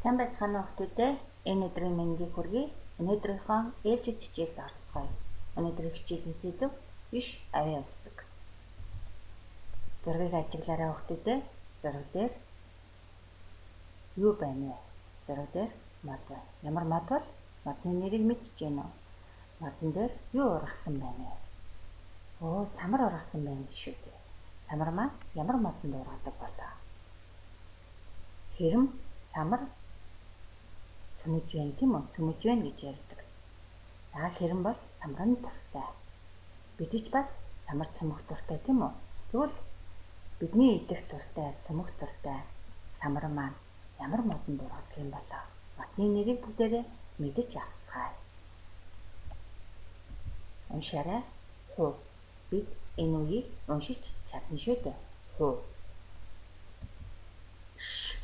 Сайн байцгаана уу хүмүүстээ. Энэ өдрийн мэндийг хүргэе. Өнөөдрийнхөө ээлжит хичээлд орцгоё. Өнөөдрийн хичээлийн сэдэв иш авиа үсэг. Зургийг ажиглаарай хүмүүстээ. Зураг дээр юу байна вэ? Зураг дээр мод байна. Ямар мод бол? Модны нэрийг мэдэж байна уу? Модон дээр юу ургасан байна вэ? Оо, самар ургасан байна шүү дээ. Самар маань ямар модонд ургадаг болоо? Хэрэм самар цөмөж байна тийм үү? Цөмөж байна гэж ярьдаг. За хэрэм бол самран дуртай. Бид ч бас самар цөмөх дуртай тийм үү? Тэгвэл бидний идэх дуртай, цөмөх дуртай самар маань ямар модонд ургадаг юм болоо? Модны нэрийг бүгдээрээ мэдэж авцгаая. Уншаарай. Хуу. Бид энэ үгийг уншиж чадна шүү дээ. Хуу. Ш.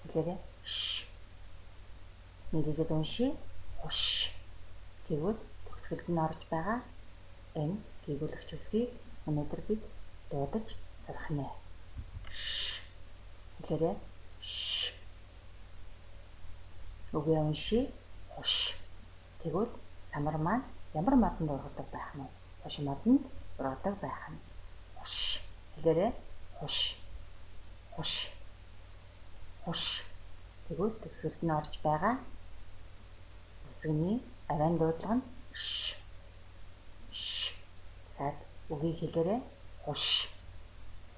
Хэлээрэй. Ш. Нийлүүлээд уншъя. Хуш. Тэгвэл төгсгөлд нь орж байгаа энэ гийгүүлэгч үсгийг өнөөдөр бид дуудаж сурах нэ. Ш. Хэлээрэй. Ш. Үгээ уншъя. Хуш. Тэгвэл самар маань ямар модонд ургадаг байх нь вэ? Хуш модонд ургадаг байх нь. Хуш. Хэлээрэй. Хуш. Хуш. Хуш. Тэгвэл төгсгөлд нь орж байгаа үсгэний авиан дуудлага нь ш. Ш. Дахиад үгийг хэлээрэй. Хуш.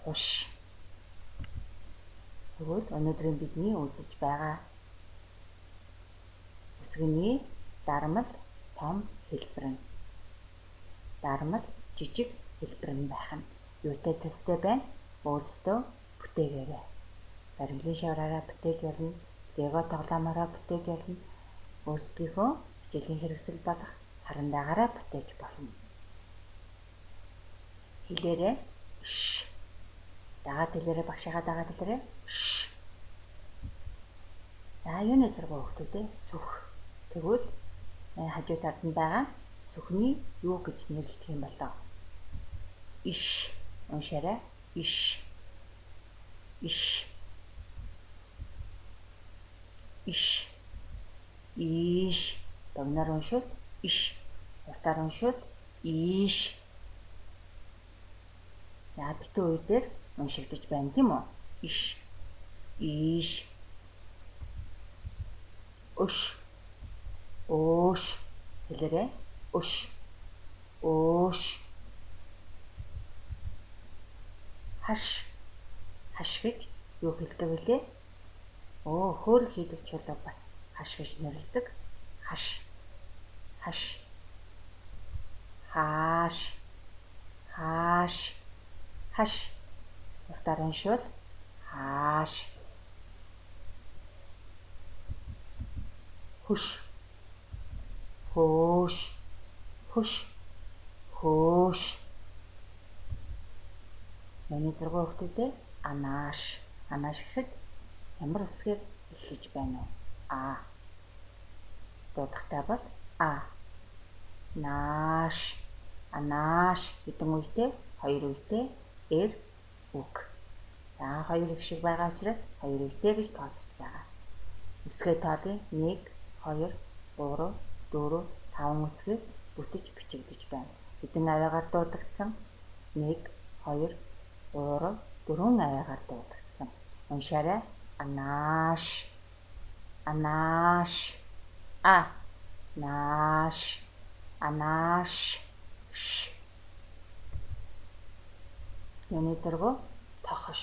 Хуш. Тэгвэл өнөөдрийн бидний үзэж байгаа үсгэний дармал том хэлбэр нь. Дармал жижиг хэлбэр нь байх нь. Юутай төстэй байна? Өөрсдөө бүтээгээрэй. Баримлын шавраараа бүтээж болно. Лего тоглоомоороо бүтээж болно. Өөрсдийнхөө хичээлийн хэрэгсэл болох харандаагаараа бүтээж болно. Хэлээрэй. Ш. Дагаад хэлээрэй, багшигаа дагаад хэлээрэй. Ш. За юуны зураг хүүхдүүдээ? Сүх. Тэгвэл хажуу талд нь байгаа сүхний юу гэж нэрлэдэг юм болоо? Иш. Уншаарай. Иш. Иш. Иш. Иш. Богиноор уншвал иш. Уртаар уншвал иш. За битүү үе дээр уншигдаж байна тийм үү? Иш. Иш. Өш. Өөш. Хэлээрэй. Өш. Өөш. Хаш. Хаш гэж юу хэлдэг вүлээ? Оо, хөөр хийдэг чулууг бас хаш гэж нэрлэдэг. Хаш. Хаш. Хааш. Хааш. Хаш. Уртаар уншвал хааш. Хөш. Хөөш. Хөш. Хөөш. Миний зураг хүүхдүүдээ анааш. Анааш гэхэд ямар үсгээр эхлэж байна вэ? А. Дуудахтай бол а. Нааш. Анааш хэдэн үетэй? Хоёр үетэй эр үг. За хоёр их шиг байгаа учраас хоёр үетэй гэж тооцож байгаа. Үсгээ тоолъё. 1 2 3 4 5 үсгээс бүтэж бичигдэж байна. Хэдэн авиагаар дуудагдсан? 1 2 3 4 авиагаар дуудагдсан. Уншаарай. Анааш. Анааш. А. Нааш. Анааш. Ш. Юуны зураг тохош.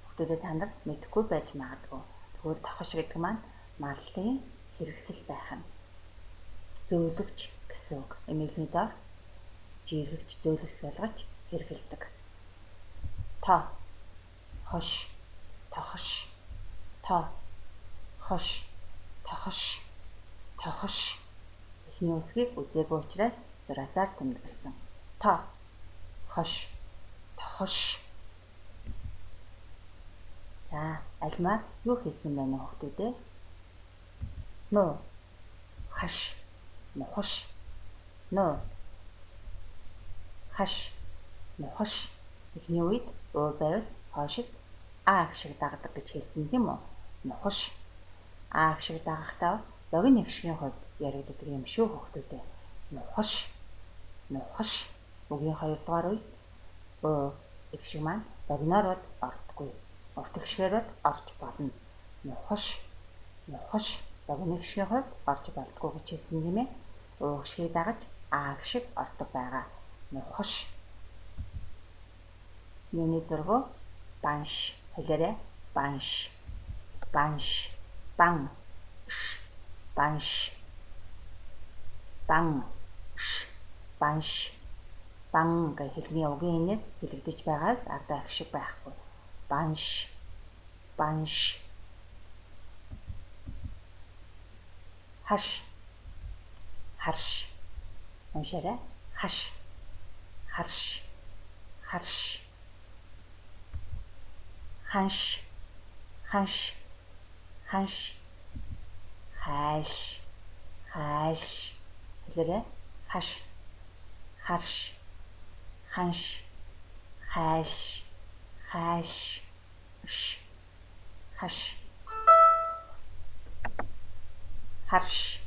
Хүүхдүүдээ та нар мэдэхгүй байж магадгүй. Тэгвэл тохош гэдэг маань маллын хэрэгсэл байх нь. Зөөлөгч гэсэн үг. Эмэглэний доор жиргэгч, зөөлөгч болгож хэрэглэдэг. То. Хош. Тохош. То. Хош. Тохош. Тохош. Эхний үсгийг үзээгүй учраас зураасаар тэмдэглэсэн. То. Хош. Тохош. За, альмаар юу хийсэн байна вэ хүүхдүүдээ? Нуу. Хаш. Нухаш. Нуу. Хаш. Нухаш. Эхний үед уу байвал хоошид а их шиг дагдаг гэж хэлсэн тийм үү? Нухаш. А гшиг дагахдаа богино эгшгийн хувьд яригддаг юм шүү хүүхдүүдээ. Нухаш. Нухаш. Үгийн хоёрдугаар үед у эгшиг маань богиноор бол ордоггүй. Урт эгшгээр бол орж болно. Нухаш. Нухаш богино эгшгийн хувьд орж болдгоо гэж хэлсэн тийм ээ. У гшгийг дагаж а гшиг ордог байгаа. Нухаш. Юуны зургуу банш хэлээрэй. Банш. Банш. Бан. Ш. Банш. Бан. Ш. Банш. Бан гэх хэлний угийн энээр хэлэгдэж байгаас ардаа их шиг байхгүй. Банш. Банш. Хаш. Харш. Уншаарай. Хаш. Харш. Харш. Ханш. Ханш. Ханш. Хайш. Хайш. Хэлээрэй. Хаш. Харш. Ханш. Хайш. Хайш. Ш. Хаш. Харш.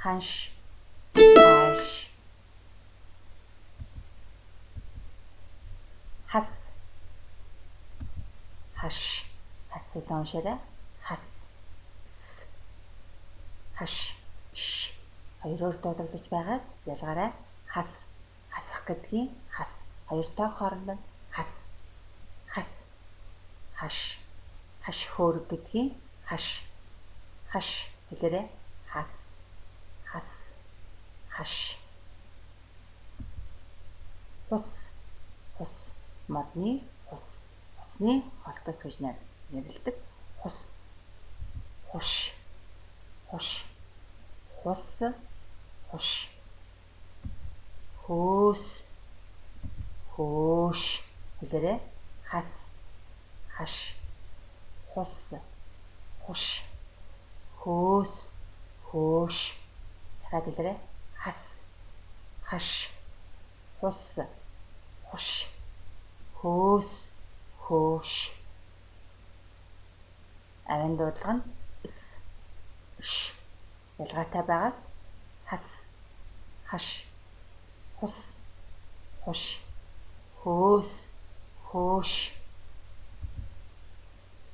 Ханш. Хайш. Хас. Хаш. Харьцуулан уншаарай. Хас. С. Хаш. Ш. Хоёроор дуудагдаж байгаад ялгаарай. Хас. Хасах гэдгийн хас. Хоёр тоо хооронд нь хас. Хас. Хаш. Хаш хөөрөг гэдгийн хаш. Хаш хэлээрэй. Хас. Хас. Хаш. Хус. Хус. Модны хус. Хусны холтос гэж нэрлэдэг. Хус. Хуш. Хуш. Хус. Хуш. Хөөс. Хөөш. Хэлээрэй. Хас. Хаш. Хус. Хуш. Хөөс. Хөөш. Дахиад хэлээрэй. Хас. Хаш. Хус. Хуш. Хөөс. Хөөш. Авин дуудлага нь с. Ш. Ялгаатай байгаас хас. Хаш. Хус. Хуш. Хөөс. Хөөш.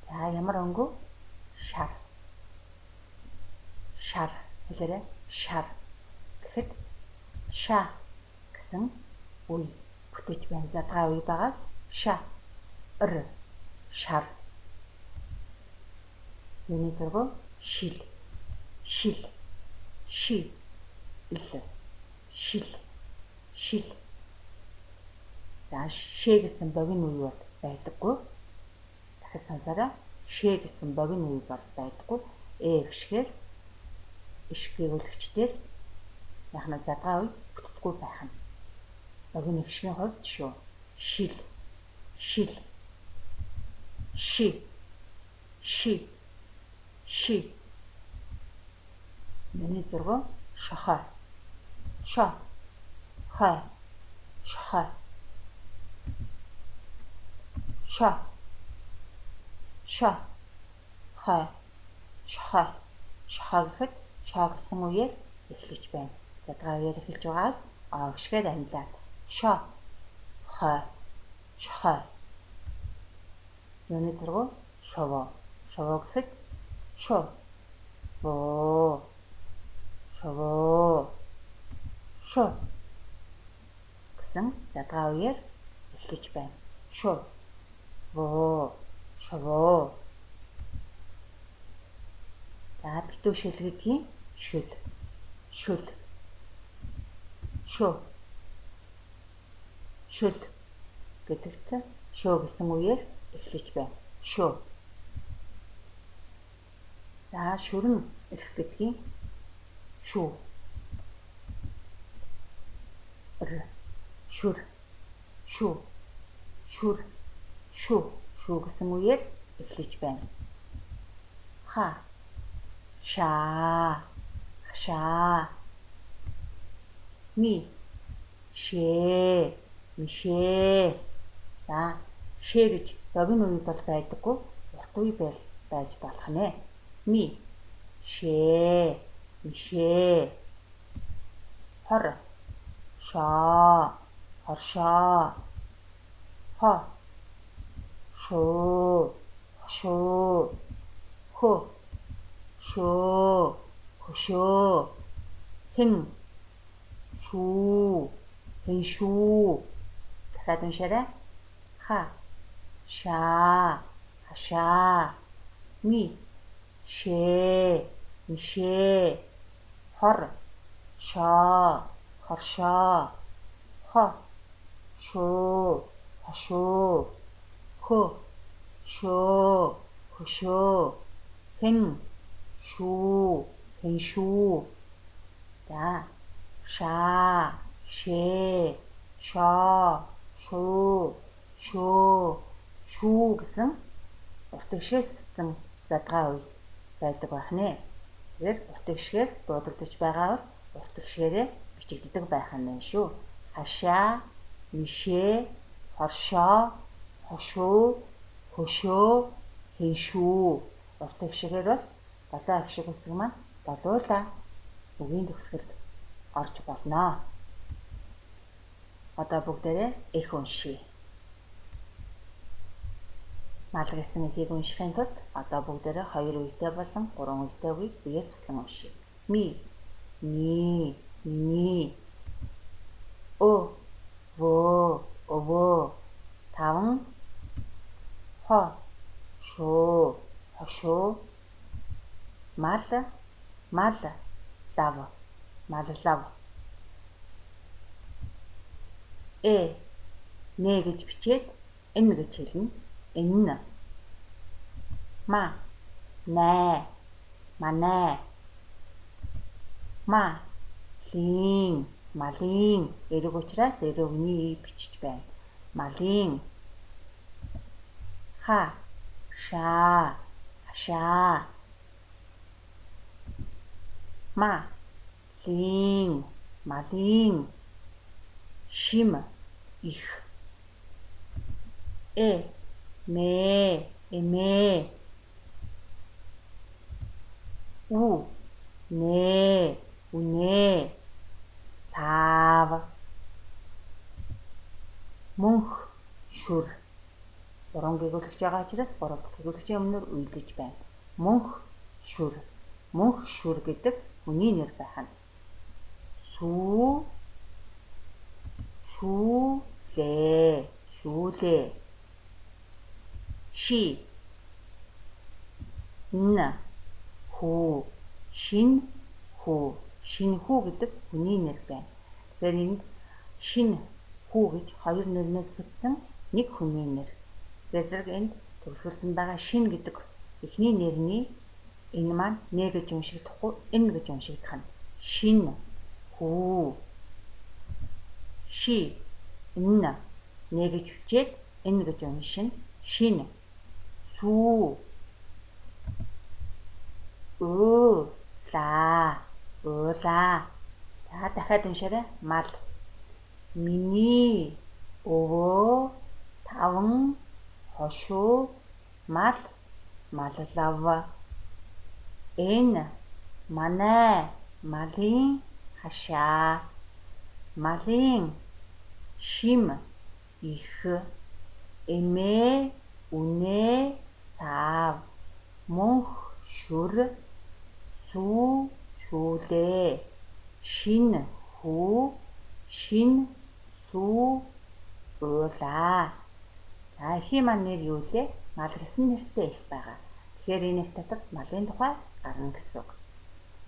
За ямар өнгө? Шар. Шар хэлээрэй. Шар гэхэд ша гэсэн үе бүтэж байна. Задгаа үе байгаас ша. Р. Шар. Юуны зургуу? Шил. Шил. Ши. Ил. Шил. Шил. За шээ гэсэн богино үе бол байдаггүй. Дахид сонсоорой. Шээ гэсэн богино үе бол байдаггүй. Э гшгээр иш гүйгүүлэгчдэр яг нь задгаа үе бүтдэггүй байх нь. Богино гшгийн хувьд шүү. Шил. Шил. Ши. Ши. Ши. Миний зургуу шохой. Шо. Хой. Шохой. Шо. Шо. Хой. Шохой. Шохой гэхэд шо гэсэн үеэр эхлэж байна. Задгаа үеэр эхэлж байгаас а гшгээр амилаад шо. Хой. Шохой. Юуны зургуу? Шувуу. Шувуу гэхэд шу. Боо. Шувуу. Шу гэсэн задгаа үеэр эхлэж байна. Шу. Боо. Шувуу. За битүү шил гэдгийн шүл. Шүл. Шү. Шүл гэдэгт шөө гэсэн үеэр эхлэж байна. Шөө. За шүрэн эрх гэдгийн шүү. Р. Шүр. Шүү. Шүр. Шүү. Шүү гэсэн үеэр эхлэж байна. Ха. Шаа. Хашаа. Ми. Шээ. Мишээ. За шээ гэж богино үе бол байдаггүй. Урт үе байж болох нэ. Ми, шээ, мишээ. Хор, шоо, хоршоо. Хо, шуу, хошуу. Хө, шөө, хөшөө. Хэн, шүү, хэн шүү. Дахиад уншаарай. Ха, шаа, хашаа. Ми, шээ, мишээ. Хор, шоо, хоршоо. Хо, шуу, хошуу. Хө, шөө, хөшөө. Хэн, шүү, хэн шүү. За, шаа, шээ, шоо, шуу, шөө, шүү гэсэн урт эгшгээс бүтсэн задгаа үе байдаг байх нэ. Тэгэхээр урт эгшгээр дуудагдаж байгаа бол урт эгшгээрээ бичигддэг байх нь байна шүү. Хашаа, мишээ, хоршоо, хошуу, хөшөө, хэн шүү. Урт эгшгээр бол долоо эгшиг үсэг маань долуулаа үгийн төгсгөлд орж болно. Одоо бүгдээрээ эх уншъя. Мал гэсэн эхийг уншихын тулд одоо бүгдээрээ 2 үетэй болон 3 үетэй үгийг үеэр туслан уншъя. Ми, ни, миний. Ө, вөө, өвөө. 5, хо, шуу, хошуу. Мал, мал, лав, маллав. Э, нэ гэж бичээд н гэж хэлнэ. Н. Ма, нэ, манай. Ма, лин, малын. Эрэг учраас эрэгний бичиж байна. Малын. Ха, шаа, хашаа. Ма, лин, малын. Шим, их. Э, мэ, эмээ. У, нэ, үнэ. Саав. Мөнх, шүр. 3 гэгүүлэгч байгаа учраас 3 дахь гэгүүлэгчийн өмнөр уйлж байна. Мөнх, шүр. Мөнх шүр гэдэг хүний нэр байх нь. Сүү, шүүлээ, шүүлээ. Ши, н, хүү, шин, хүү. Шин хүү гэдэг хүний нэр байна. Тэгэхээр энд шин хүү гэж хоёр нэрнээс бүтсэн нэг хүний нэр. Тэгэхээр зэрэг энд төгсгөлд нь байгаа шин гэдэг эхний нэрний энэ маань нэ гэж уншигдахгүй н гэж уншигдах нь. Шин, хүү. Ши, н, нэ гэж хүчээд н гэж уншина. Шин, сүү, уу, лаа, уулаа. За, дахиад уншаарай. Мал. Миний өвөө 5 хошуу мал маллав. Энэ манай малын хашаа. Малын шим их. Эмээ үнэ саав. Мөнх шүр. Сүү шүүлээ. Шин хүү. Шин сүү уулаа. За, эхийн маань нэр юу лээ? Мал гэсэн нэртэй их байгаа. Тэгэхээр энэ их дотор малын тухай гарна гэсэн үг.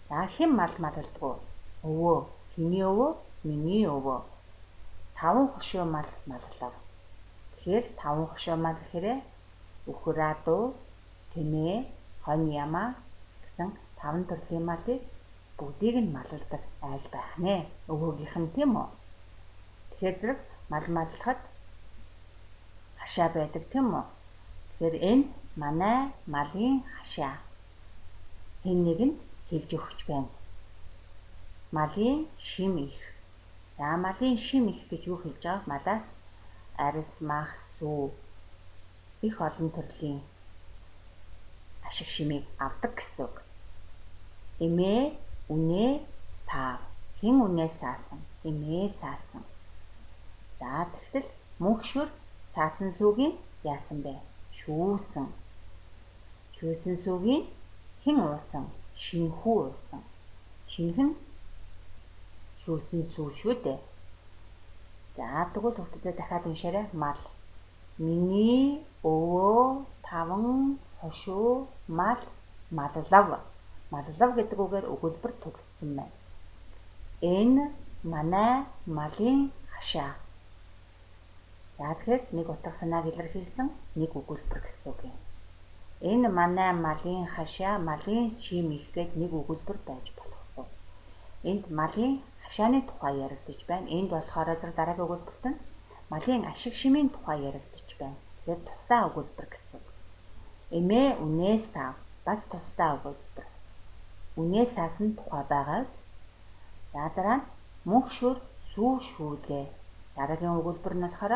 За, хэн мал малалдгүй? Өвөө. Хэний өвөө? Миний өвөө. 5 хошуу мал маллав. Тэгэхээр 5 хошуу мал гэхээр үхэр адуу, тэмээ, хонь ямаа гэсэн 5 төрлийн малыг бүгдийг нь малладаг айл байх нэ. Өвөөгийнх нь тийм үү? Тэгэхээр зэрэг мал маллахад хашаа байдаг тийм үү? Тэгэхээр энэ манай малын хашаа. Хэн нэгэнд хэлж өгч байна. Малын шим их. За, малын шим их гэж юу хэлж байгаа? Малаас арьс, мах, сүү их олон төрлийн ашиг шимийг авдаг гэсэн үг. Эмээ үнээ саав. Хэн үнээ саасан? Эмээ саасан. За тэгтэл мөнх шүр саасан сүүгийн яасан бэ? Шүүсэн. Шүүсэн сүүгийн хэн уусан? Шинхүү уусан. Шинхэн шүүсэн сүү шүү дээ. За тэгвэл хүүхдүүдээ дахиад уншаарай. Мал. Миний өвөө таван хошуу мал маллав. Маллав гэдэг үгээр өгүүлбэр төгссөн байна. Энэ манай малын хашаа. За тэгэхээр нэг утга санааг илэрхийлсэн нэг өгүүлбэр гэсэн үг юм. Энэ манай малын хашаа, малын шим их гээд нэг өгүүлбэр байж болохгүй. Энд малын хашааны тухай яригдаж байна. Энд болохоор зэрэг дараагийн өгүүлбэрт нь малын ашиг шимийн тухай яригдаж байна. Тэгэхээр тусдаа өгүүлбэр гэсэн үг. Эмээ үнээ сав бас тусдаа өгүүлбэр. Үнээ саасан тухай байгаа. За дараа нь мөнх шүр сүү шүүлээ. Дараагийн өгүүлбэр нь болохоор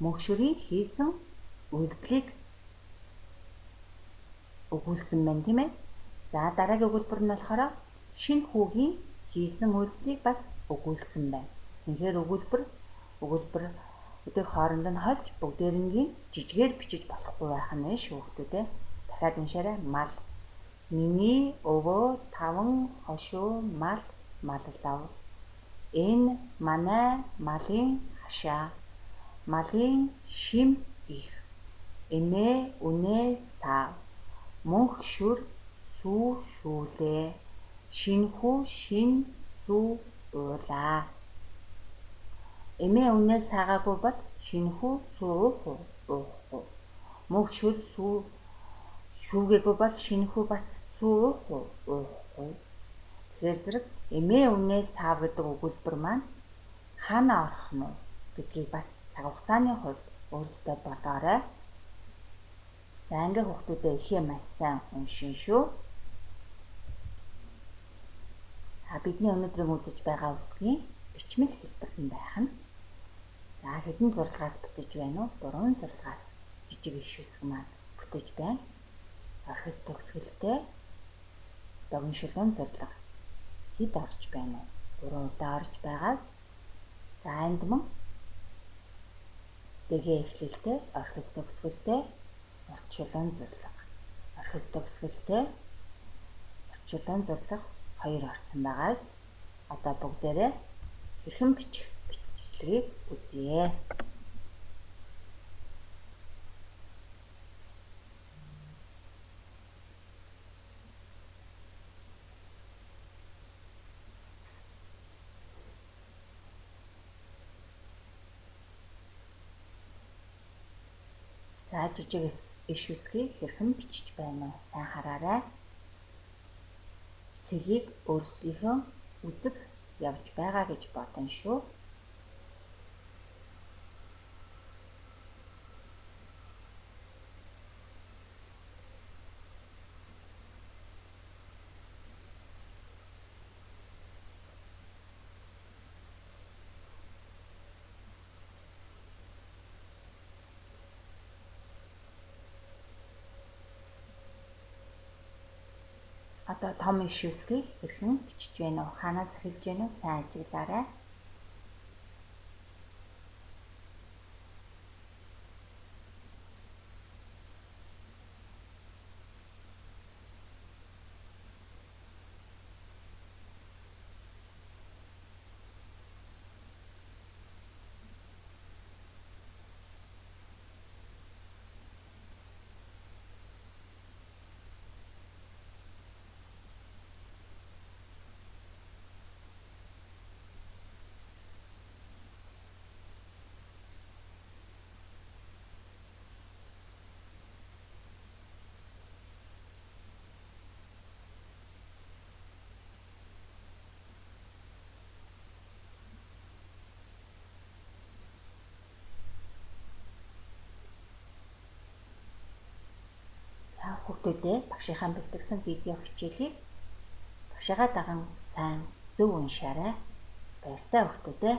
мөнх шүрийн хийсэн үйлдэлийг өгүүлсэн байна, тийм ээ. За дараагийн өгүүлбэр нь болохоор шинэ хүүгийн хийсэн үйлдэлийг бас өгүүлсэн байна. Тэгэхээр өгүүлбэр өдөг хооронд нь хольж бүгдээрнгийн жижигээр бичиж болохгүй байх нь шүү хүүхдүүдээ. Дахиад уншаарай. Мал. Миний өвөө таван хошуу мал маллав. Энэ манай малын хашаа. Малын шим их. Эмээ үнээ сав. Мөнх шүр сүү шүүлээ. Шинхүү шин сүү уулаа. Эмээ үнээ саагаагүй бол шинхүү сүү уух уу? Уухгүй. Мөнх шүр сүү шүүгээгүй бол шинхүү бас сүү уух уу? Уухгүй. Тэгэхээр зэрэг эмээ үнээ саав гэдэг өгүүлбэр маань хаана орох нь гэдгийг бас цаг хугацааны хувьд өөрсдөө бодоорой. За ингээ хүүхдүүдээ ихээ маш сайн уншин шүү. За бидний өнөөдрийн үзэж байгаа үсгийн бичмэл хэлбэр нь байх нь. За хэдэн зурлагаас бүтэж байна уу? 3 зурлагаас жижиг иш үсэг маань бүтэж байна. Орхис төгсгөлтэй богино шулуун зурлага хэд орж байна уу? 3 удаа орж байгаас. За энд мөн дэгээ эхлэлтэй орхис төгсгөлтэй урт шулуун зурлага. Орхис төгсгөлтэй урт шулуун зурлага 2 орсон байгаа. Одоо бүгдээрээ хэрхэн бичих бичлэгийг үзье. За жижиг иш үсгийг хэрхэн бичиж байна уу? Сайн хараарай. Цэгийг өөрсдийнхөө үзэг явж байгаа гэж бодно шүү. Одоо том иш үсгийг хэрхэн бичиж байна уу? Хаанаас эхэлж байна уу? Сайн ажиглаарай. Хүүхдүүдээ багшийнхаа бэлтгэсэн видео хичээлийг багшигаа даган сайн зөв уншаарай. Баяртай хүүхдүүдээ.